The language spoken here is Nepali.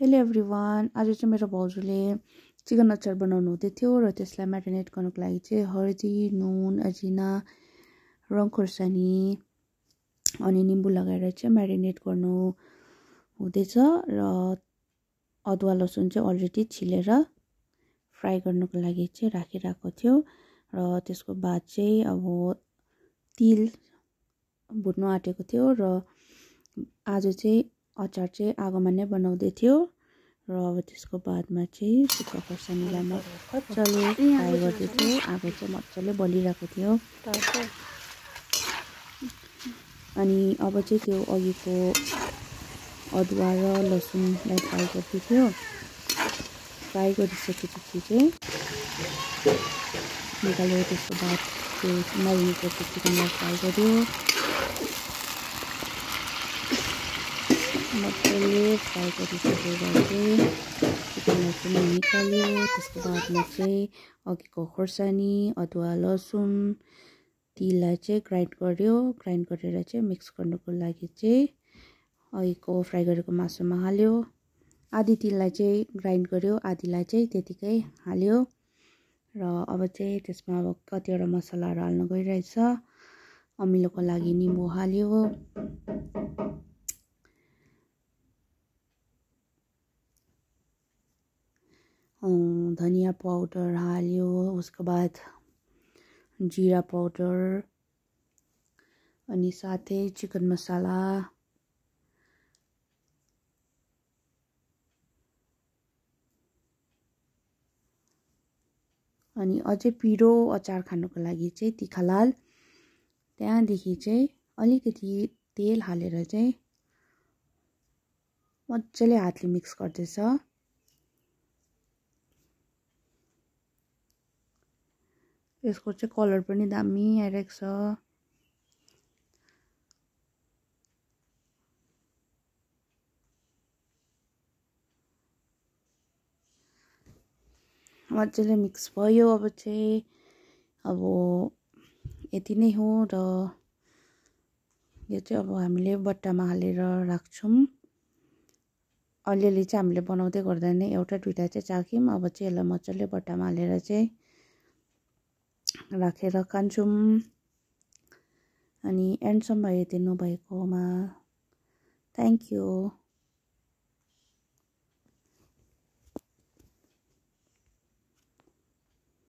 हेलो एभ्रिवान, आज चाहिँ मेरो भाउजूले चिकन अचार बनाउनु हुँदै थियो र त्यसलाई म्यारिनेट गर्नको लागि चाहिँ हर्दी, नुन, अजिना, रङ खोर्सानी अनि निम्बु लगाएर चाहिँ म्यारिनेट गर्नु हुँदैछ र अदुवा लसुन चाहिँ अलरेडी छिलेर फ्राई गर्नको लागि चाहिँ राखिरहेको थियो र त्यसको बाद चाहिँ अब तिल भुट्नु आँटेको थियो र आज चाहिँ अचार चाहिँ आगोमा नै बनाउँदै थियो र अब त्यसको बादमा चाहिँ सुक्खा खोर्सानीलाई मजाले फ्राई गर्दै थियो। आगो चाहिँ मजाले बलिरहेको थियो अनि अब चाहिँ त्यो अघिको अदुवा र लसुनलाई फ्राई गर्दै थियो। फ्राई गरिसकेपछि चाहिँ निकाल्यो। त्यसको बाद त्यो म्यारिनेट गरेको चिकनलाई फ्राई गर्यो। मजाले फ्राई गरिसकेर चाहिँ चिकनलाई पनि निकाल्यो। त्यसको बादमा चाहिँ अघिको खोर्सानी, अदुवा, लसुन, तिललाई चाहिँ ग्राइन्ड गर्यो। ग्राइन्ड गरेर चाहिँ मिक्स गर्नुको लागि चाहिँ अघिको फ्राई गरेको मासुमा हाल्यो। आधी तिललाई चाहिँ ग्राइन्ड गर्यो, आधीलाई चाहिँ त्यतिकै हाल्यो र अब चाहिँ त्यसमा अब कतिवटा मसलाहरू हाल्न गइरहेछ। अमिलोको लागि निम्बु हाल्यो, धनिया पाउडर हाल्यो, उसको बाद जीरा पाउडर अनि साथै चिकन मसाला अनि अझै पिरो अचार खानुको लागि चाहिँ तिखालाल। त्यहाँदेखि चाहिँ अलिकति तेल हालेर चाहिँ मजाले हातले मिक्स गर्दैछ। यसको चाहिँ कलर पनि दामी आइरहेको छ। मजाले मिक्स भयो। अब चाहिँ अब यति नै हो र यो चाहिँ अब हामीले बट्टामा हालेर राख्छौँ। अलिअलि चाहिँ हामीले बनाउँदै गर्दा नै एउटा दुइटा चाहिँ चाख्यौँ। अब चाहिँ यसलाई मजाले बट्टामा हालेर चाहिँ राखेर खान्छौँ। अनि एन्डसम्म हेरिदिनु भएकोमा थ्याङ्क यू।